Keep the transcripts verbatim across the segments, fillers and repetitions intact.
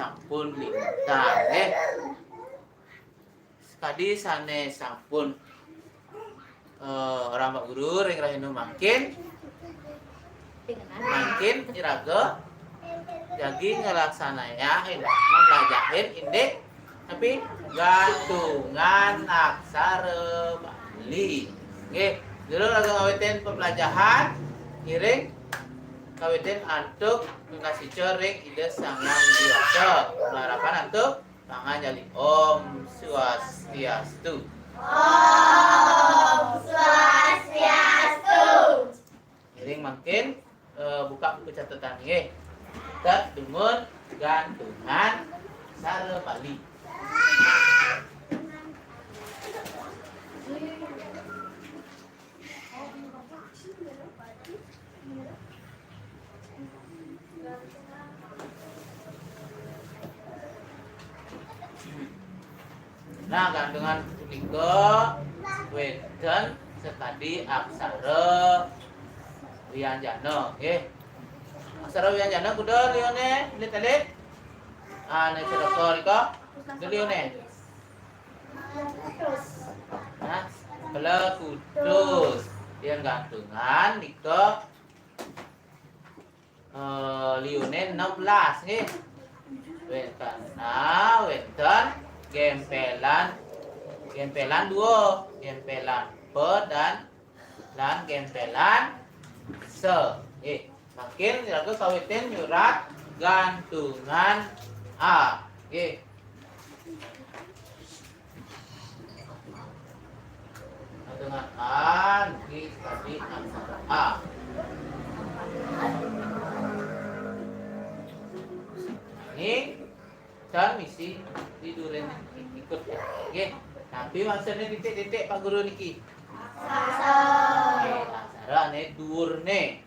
Sampun lintang, eh. Sakadi sane sampun, eh, orahang Pak Guru ring rahina mangkin, mangkin iraga jagi nglaksanayang, mlajahin indik, tapi gantungan aksara Bali. Nggih, jero raga ngawitin pepelajahan, ngiring kawitin antuk pungkasica ring Ida Sang Hyang Widhi Wasa. Malarapan antuk panganjali. Om Swastiastu. Om Swastiastu. Ngiring mangkin, eh, buka buku catatan nggih. Tetep dumun gantungan aksara Bali. Nah, gantungan punika wénten sakadi aksara wianjana, nggih. Aksara wianjana kuda liané, alit-alit. Ah, nek cerita rika, kuda liané. Nah, plekutus. Yén gantungan nika, eh, liuné enam belas, nggih. Wénten, nah, wénten gempelan, gempelan dua, gempelan pa dan, lan gempelan sa. Nggih. Mangkin iraga kawitin nyurat gantungan A. Nggih. Gantungan A niki tadi aksara A. Nggih, tan misi di duren ikut. Nggih. Tapi maksudnya titik-titik Pak Guru niki. Nggih, aksara ane dhuwurne.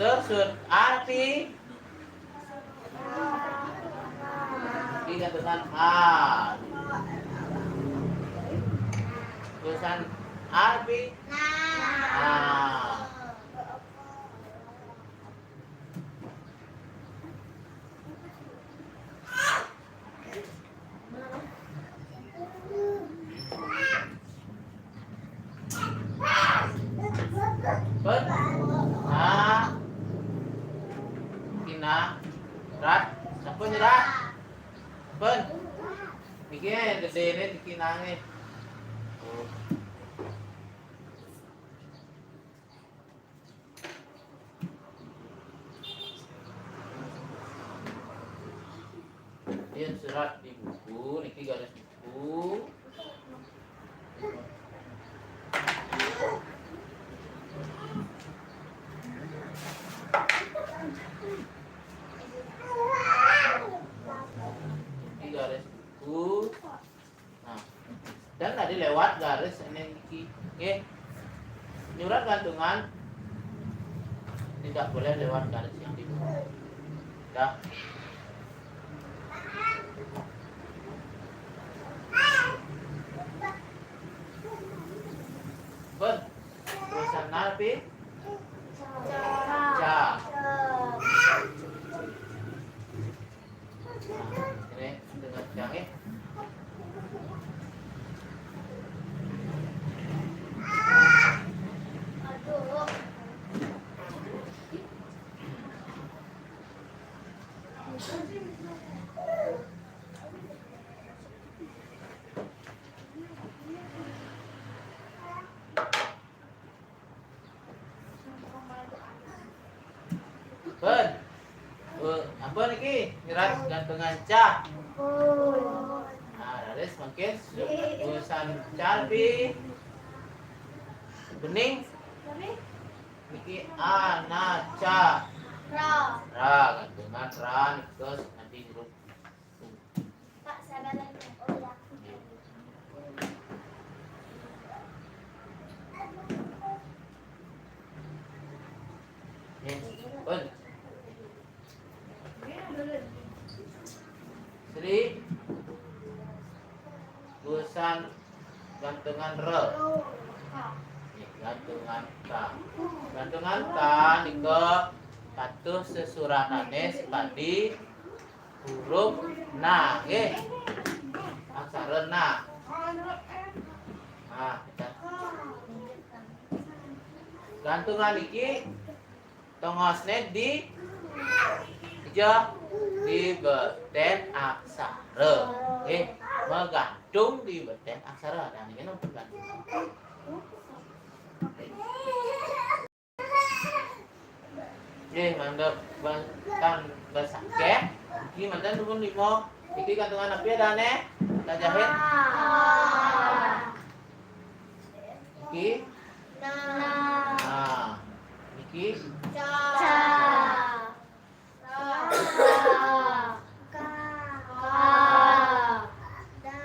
Terus surat A napi? Tidak dengan A. Tulisan A napi? A. Pun. Ah. Kina. Rat. Sampun, Rat? Pun. Niki gedene dikinange. Yen serat di buku, niki garis buku. Niki garis buku. Nah, dan tadi lewat garis ini niki. Nggih. Nyurat gantungan tidak boleh lewat garis yang di bawah. Dah. Pun. Tulisan napi? Ca. Nah, ini dengan cangkeh. Pun. Oh, ampun niki, nyerat gantungan ca. Nah, raris mangkin tulisan ca napi? Bening. Niki A, na, ca. Ra. Ra, gantungan ra nika nadi huruf. Pak, sabar lagi. Oh, ya. Yes. Pun. Sri. Tulisan gantungan ra. Nih, gantung. Ka. Gantungan ka nika patuh sesuratané sakadi huruf na, nggih. Aksara na. Nah, kita. Gantungan iki tongosné di ija di betén aksara. Nggih, magantung di betén aksara. Nah, niki napa gantungan? Nggih, mantap. Bang, kan basakéh. Iki manten nuwun lima. Iki gantungan apa ya, Dane? Tak jahit. Iki? Nah. Iki? Ca. Ra. Ka. Ka. Da.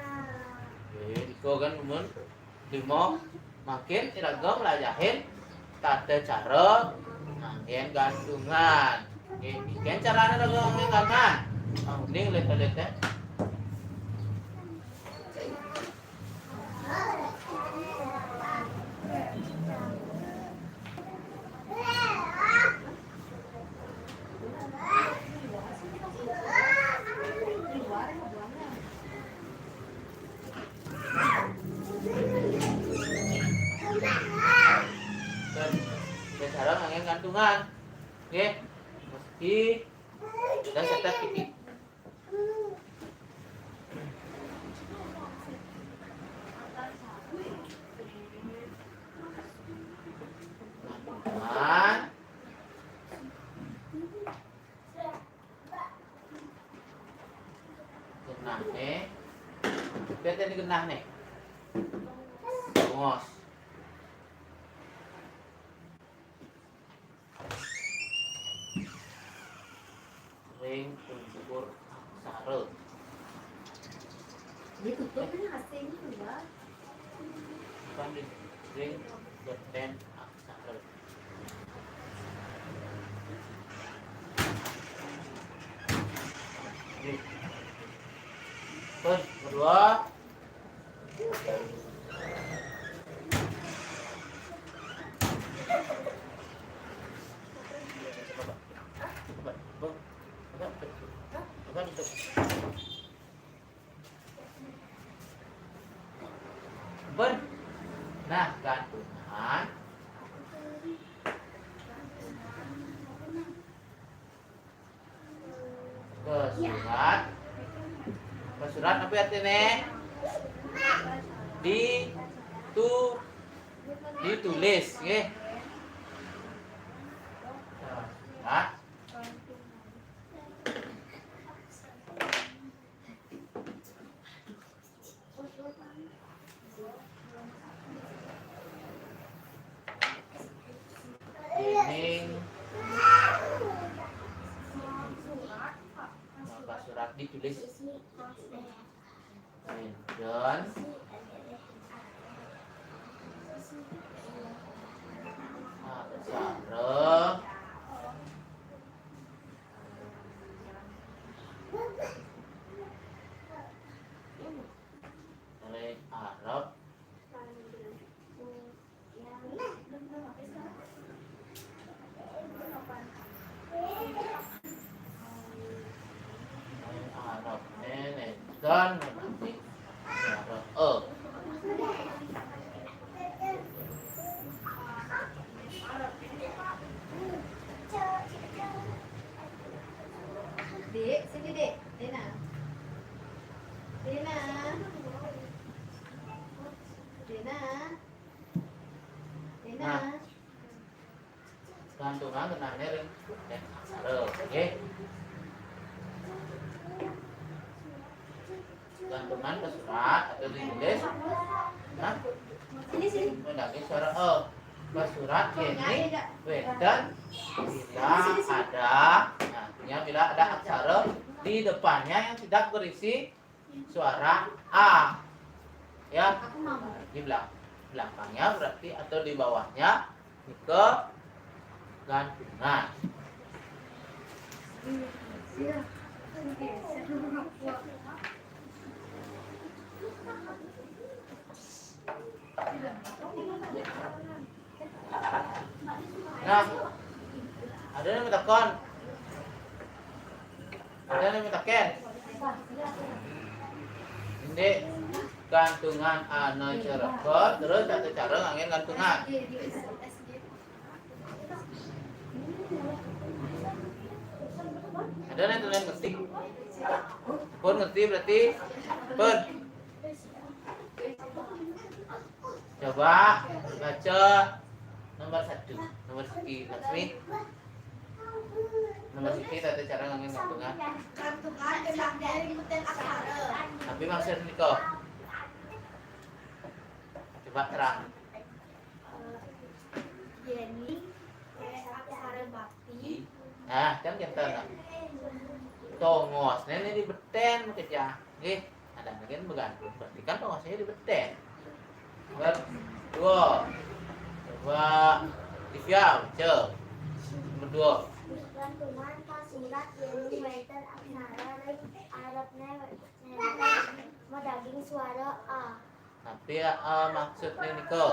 Oke, iko kan mun lima, mangkin iraga mlajahin tata cara nganggén gantungan. Oke, mangkin carané iraga nganggén gantungan. Ah, mending lihat-lihat ya. Cara nganggén gantungan. Nggih. Mesti dan setet titik. Nah, genahné. Lihat ini genahné. Bongos. Ring unsur aksara. Ini tutup ini asing tuh ya. Bukan di ring betén aksara. Oke. Terus kedua. Ber. Nah, gantungan. Ke surat. Ke surat apa artinya? Di tu ditulis, nggih. Ke surat. Dening maka surat ditulis. Wénten aksara Ring Arab. Ring Arab néné don nanti. Arab. Oh. Dik, sini, Dik. Dina. Dina. Dina. Dina. Nah. Gantungan genahné ring betén aksara, nggih. Gantungan ke surat atau ditulis. Nah, ini sih. Mendaki suara O. Ke surat ini wénten bila ada, nah, artinya bila ada aksara di depannya yang tidak berisi suara A. Ya, di belak-, belakangnya berarti atau di bawahnya nika gantungan. Nah, ada yang takon? Ada yang takon? Ini gantungan anu cerepet, terus satu cara nganggén gantungan. Ada yang tulen ngerti? Pun ngerti berarti? Pun. Coba baca nomor satu, nomor siki, Laksmi. Nomor siki tata cara nganggén gantungan. Gantungan tembang dari Muten Aksara. Tapi maksud niko. Coba terang. Yeni, eh, aksara bakti. Nah, kan kita nak. Tongos, nenek di beten kerja. Nggih, ada bagian bergantung. Berarti kan tongosnya di beten. Nomor dua. Coba Divya, baca. Nomor dua. Gantungan pas surat Yeni wénten aksara ring arepné, mau daging suara A. Tapi, eh, maksudné nika.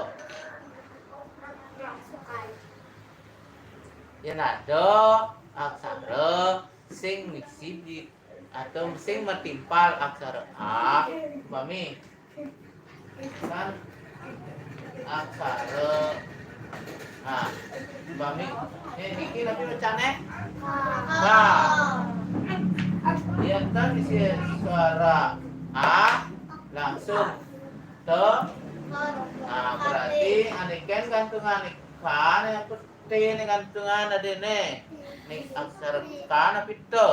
Yén ada aksara sing misi di, atau sing matimpal aksara A, umpami kan aksara A, umpami, eh, niki napi macané? Ka. Yén ten misi suara A, langsung te. Nah, berarti ané kén gantungan nika, né pete né gantungan adéné. Né aksara ka napi te? Te.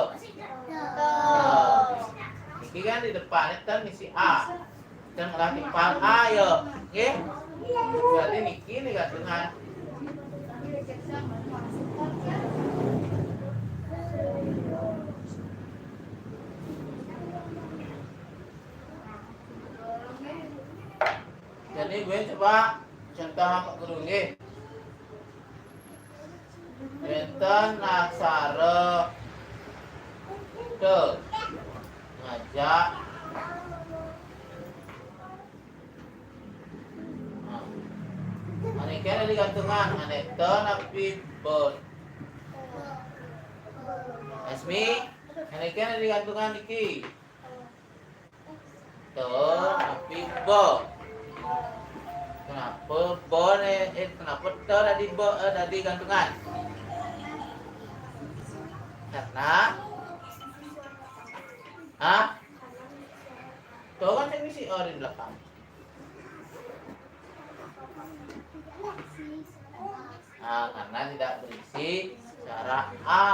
Niki kan di depan ten misi A. Ten ngelah timpal A ya. Nggih. Berarti niki né gantungan. Jadi gue coba contoh Pak Guru nggih. Wénten aksara te. Ngajak. Nah. Ané kén digantungan, ané te napi be? Asmi, ané kén digantungan niki? Te napi be? Kenapa be né, eh, kenapa te dadi be, eh, dadi gantungan? Karena, hah? Te kan sing misi e di belakang. Nah, karena tidak berisi suara A.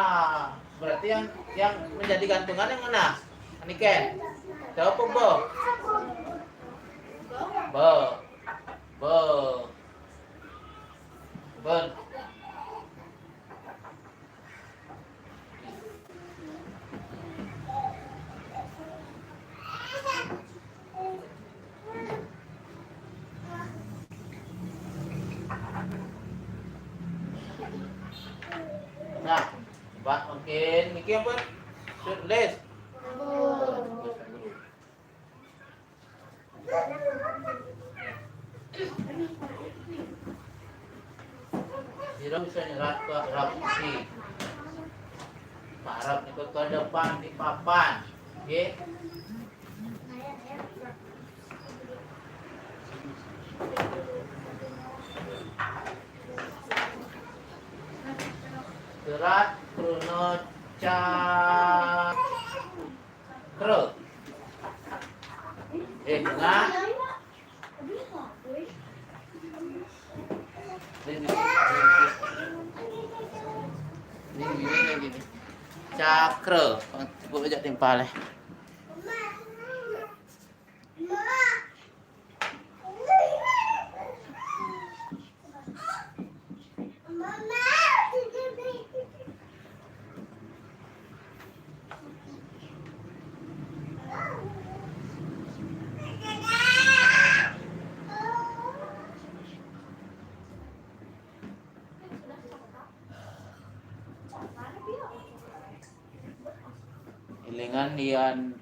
Berarti yang, yang menjadi gantungan yang mana? Ané kén. Jawab apa be? Be. Be. Be. Nah, Pak, mungkin niki apa? Short list. Sira bisa nyerat ke Arab sih. Pak Arab niku ke depan di papan. Nggih. Surat Kruna Cakra. Eh, nah. Ini, ini, ini, ini. Cakra. Sebut aja timpal, eh. Élingan yén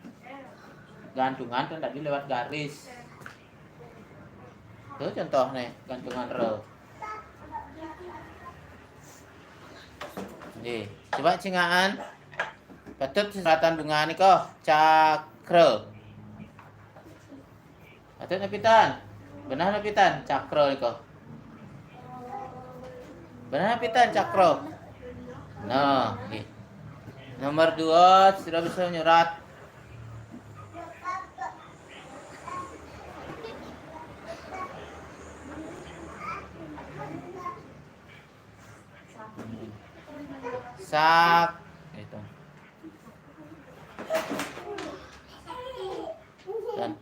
gantungan kan tadi lewat garis. Tuh contohnya gantungan re. Eh, coba cingaan. Patut suratan bunga niko. Cakra. Patut napitan. Benah napitan. Cakra niko. Benah napitan cakra. Nah, eh. Nomor dua, sudah bisa nyurat. Sak. Itu. Dan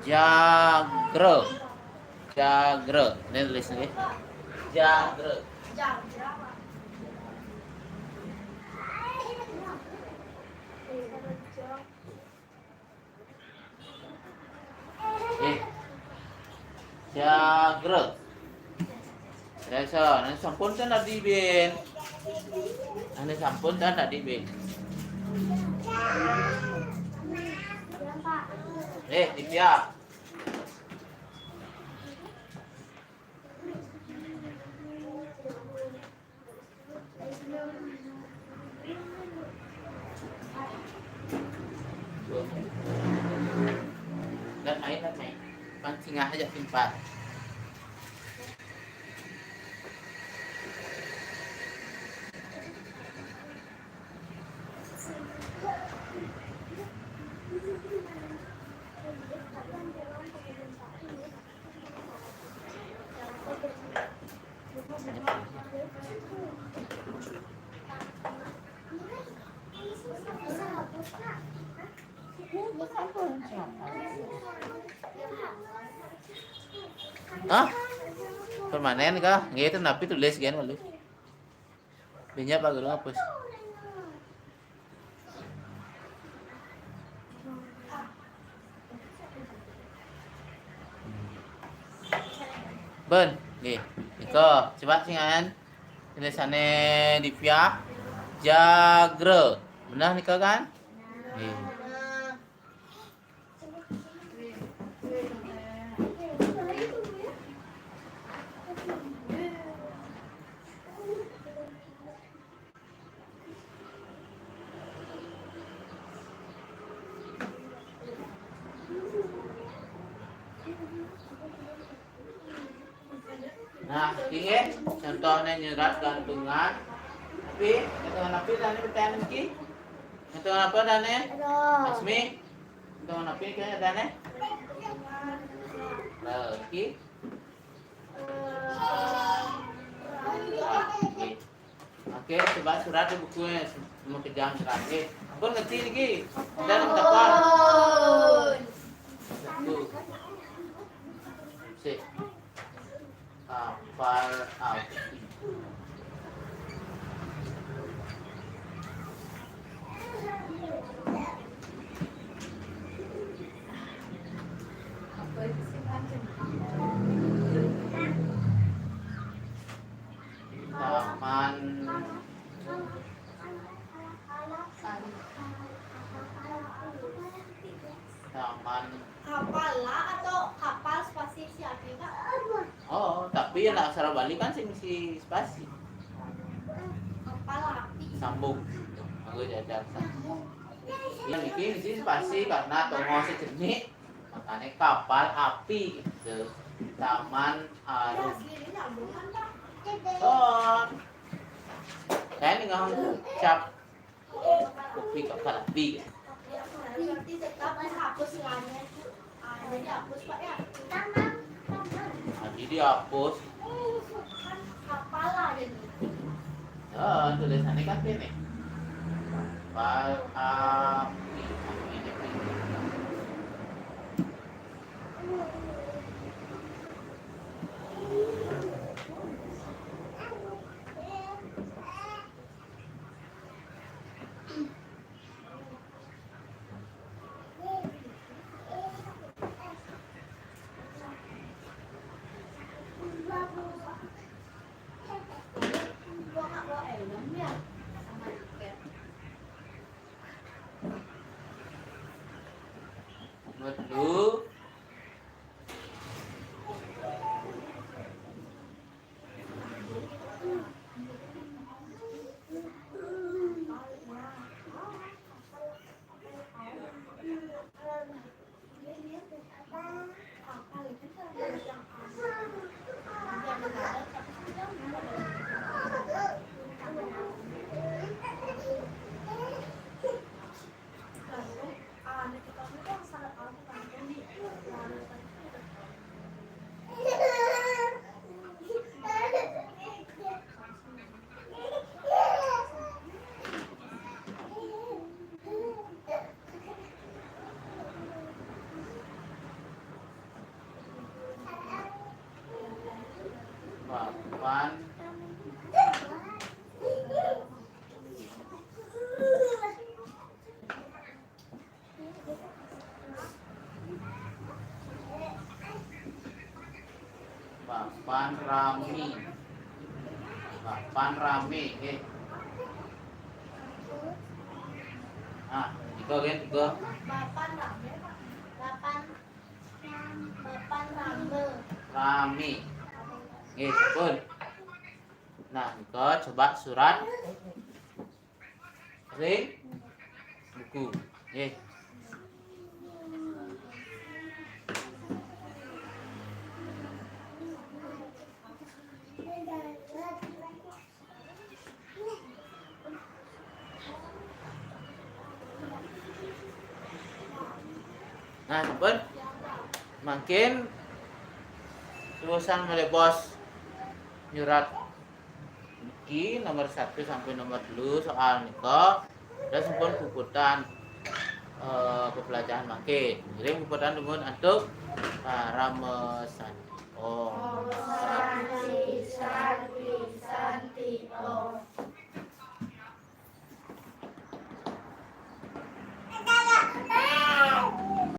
Jagra. Jagra. Ini tulis lagi. Jagra. Eh. Jagra. Resa, nah sampun kan tadi, Bin. Nah, ini sampun kan tadi, Bin. Eh, Divya. Dan main, dan main. Pancing aja simpan. Hah? Permanen kah? Nggih, itu napi tulis kan malu. Banyak Pak Guru ngapus. Ben, nggih. Nika, coba singan. Tulisane Divya. Jagra. Benar nika kan? Nggih. Nah, inggih, contohnya nyerat gantungan. Tapi, gantungan apa dane pertanyaan iki? Gantungan apa dane? Asmi? Gantungan apa kayaknya dane? Nah, iki. Oke, coba surat di buku ya, mau kejam surat. Oke, aku ngerti lagi. Udah nang dapat. Satu. Sik. Kapal api. Taman. Taman. Kapala atau kapal spasi si api, Pak? Oh, tapi ya nak aksara Bali kan sing si spasi. Kapal api. Sambung. Aku jajar sambung. Yang ini si spasi karena tongosnya jenik, makanya kapal api gitu. Taman Arum. Aslinya nyambung kan, Pak? Ton. Saya nih ngomong cap. Kopi kapal api. Nanti tetap dihapus lah-nya. Ah, jadi hapus, Pak, ya? Nah, jadi hapus. Kan kapal lah jadi. Ya, tulisannya kan gini. Kapal api. Ini, ini. Papan. Papan rami. Papan rami, nggih. Nah, nika nggih, nika. Papan rami, Pak. Papan, papan rame. Rami. Nggih, sampun. Nah, nika coba surat ring buku. Nggih. Nah, sampun. Mangkin tulisan malih bos nyurat niki nomor satu sampai nomor telu soal nika. Dan sampun puputang, eh, pepelajahan mangkin. Ngiring puputang dumun antuk, eh, ramesan. Oh.